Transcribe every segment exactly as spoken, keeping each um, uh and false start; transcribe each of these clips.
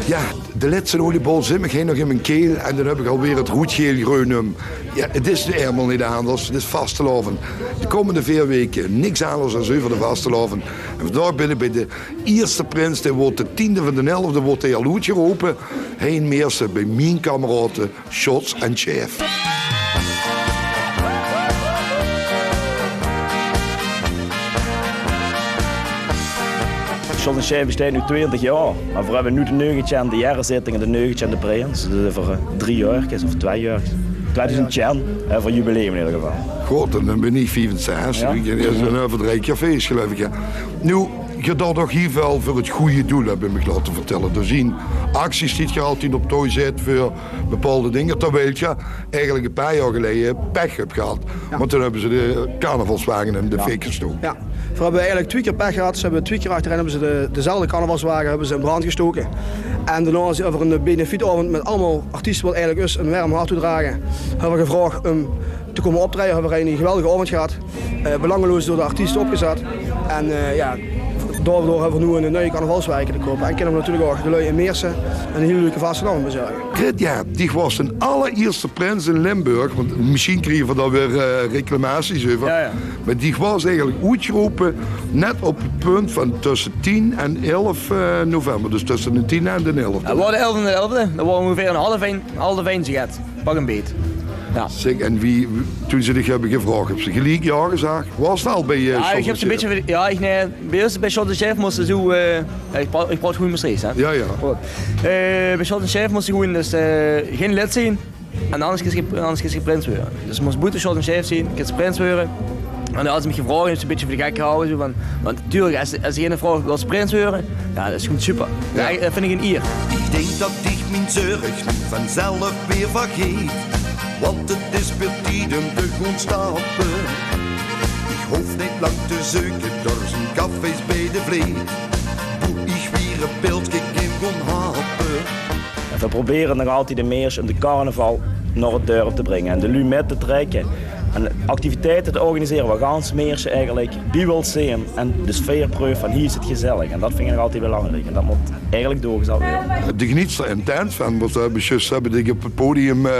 Jao, de lètste oliebol zit mich hie nog in mien keel en dan höb ich alweer 't roed-geel-greun um. Jao, 't is noe einmaol neet anders. 't Is vastelaovend. De kómmende veer weke niks anders es euver de vastelaovend. En vandaag bin ich bie de ierste prins, dae woort de tiende van d'n elfde, woort dae al oetgerope. Hie in Meersse bie mien kameraote Sjots en Sjef. Sjots en Sjef besteit noe twintig jaor, mer veer höbbe noe de negentien jaoreszitting en de negentien prins. Dus veur, eh, drie jaorkes of twee jaorkes. Twieëdoezend tien, hè, veur jubileum in eder geval. God, en dan bin ich viefenzestig. Jao. Ich, is 'n, eh, veur drie kier fees, geluif ich, jao. Noe, geer doot toch hie väöl veur 't gooj doel, höb ich mich laote vertèlle. D'r zeen acties die geer altied op tooi zèt veur bepaolde dinger. Terwiel geer eigelik e paar jaor geleje pech höb gehad. Jao. Want toen höbbe ze de carnavalswage in de fik gestoke. Jao. Veer höbbe eigelik twieë kier pech gehad. Ze höbbe twieë kier achterein höbbe ze de, dezelfde carnavalswage höbbe ze in brand gestoke. En daonao is euver 'ne benefietaovend mit allemaol artieste, wat eigelik us e werm hart toedrage, höbbe veer gevraog um te kómme optraeje. Höbbe veer 'ne geweldige aovend gehad. Eh, belangeloos door de artieste opgezat. En, eh, jao, daodoor höbbe veer noe 'n nuie carnavalswage kinne koupe. En kinne veer natuurlik ouch de luuj in Meersse 'n hiel leuke vastelaovend bezörge. Krit, jao, dich waors d'n allerierste prins in Limburg, want mesjien kriege veer dao weer, eh, reclamaties euver. Jao, jao. Mer dich waors eigelik oetgerope net op 't punt van tösse tien en elf, eh, november. Dus tösse d'n tiende en d'n elfde. Jao, 't waor d'n elfde, d'n elfde. Dat waor óngeveer um half ein, half ein zoget. Pak 'n beet. Jao. Zèk, en wie, toen ze dich höbbe gevraog, höbs se geliek jao gezag? Waors se al bie, eh, Sjots en Sjef? Jao, ich höb ze 'n bietje, jao, ich, nae, bie us bie Sjots en Sjef mós se zoe, eh, jao, ich praot, ich praot good Mestreechs, hè? Jao, jao. Good. Eh, bie Sjots en Sjef mós se gewoen dus, eh, gein lid zeen. En anders kins se, anders kins se prins weure. Dus se mós boete Sjots en Sjef zeen, kins se prins weure. En dan hadde ze mich gevraog en höbbe ze mich 'n bietje veur de gek gehawwe, zoe van, want natuurlik, es, es diegene vraog: "Wils se prins weure?" Jao, dat is gewoen super. Jao. Jao, dat vinj ich 'n ier. Ich dink dat ich mien zörg noe vanzelf weer vergeet, want 't is weer tied um te goon stappe. Ich hoof neet lang te zeuke, d'r zeen cafés bie de Vleet, boe ich weer e pilske kin goon happe. En veer probere nog altied in Meersse um de carnaval nao 't dörp te bringe en de luuj mit te trèkke. En activiteite te organisere wao gans Meersse eigelik bie wilt zeen en de sfeer preuf van hie is 't gezellig. En dat vinj ich nog altied belangriek. En dat mót eigelik doorgezat waere. De geneet d'r intens van, want ze höbbe zjus, höbbe dich op 't podium, eh,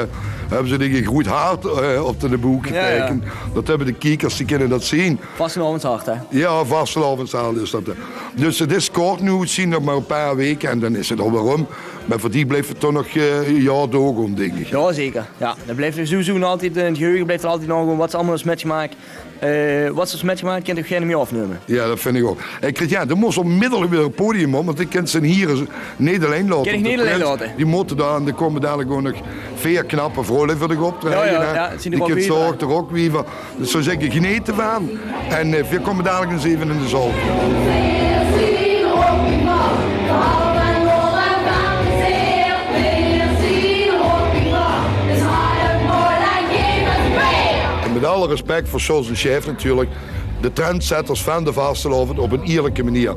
höbbe ze dich e groet hart, eh, op de boek geteikend. Jao, jao. Dat höbbe de kiekers, die kinne dat zeen. Vastelaovendshart, hè? Jao, vastelaovendshart is dat, hè. Dus 't is kort noe, 't zeen nog mer e paar weke en dan is 't alweer um. Mer veur dich blijf 't toch nog, eh, e jaor doorgoon, dink ich. Jao, zeker. Jao, dat blijf sowieso nog altied in 't geheuge, blijf d'r altied nog gewoen wat se allemaol höbs mitgemaak. Eh, wat se höbs mitgemaak, kint toch geine mie aofnumme. Jao, dat vinj ich ouch. Hey, Chris, jao, doe mós ónmiddellik weer 't podium op, want ich kin ze hie neet allein laote. Kin ich neet allein laote. Die mótte dao, en d'r kómme dalik ouch nog veer knappe vrouwluuj veur dich optraeje, hè. Jao, jao, jao, die kins se ouch d'r ouch weer van. Dus ich zou zègke, geneet d'rvan. En, eh, veer kómme dalik ins eve in de zaal. En mit alle respect veur Sjots en Sjef natuurlik, de trendsetters van de vastelaovend op 'n ierlike meneer.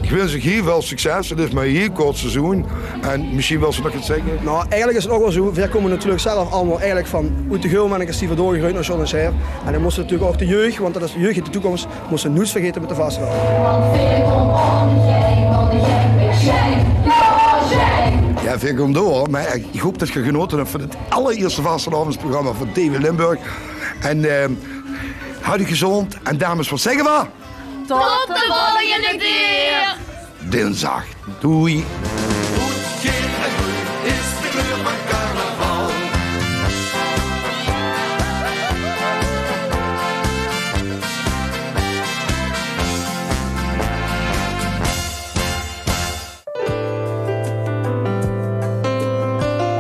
Ich wins uch hiel väöl succes. 't Is mer e hiel kort seizoen. En mesjien wils se nog get zègke? Nou, eigelik is 't ouch waal zoe. Veer kómme natuurlik zelf allemaol eigelik van, oet de Geulmennekes die veer doorgegreujd nao Sjots en Sjef. En dan mós se natuurlik ouch de jeug, want dat is de jeug in de toekóms, mós se noets vergaete mit de vastelaovend. Jao, veer kómme door, mer ich haop dat geer genaote höb van 't allerierste vastelaovesprogramma van T V Limburg. En, eh, haoj uch gezónd en dames, wat zègke veer? Tot de volgende kier! Dinsdag. Doei.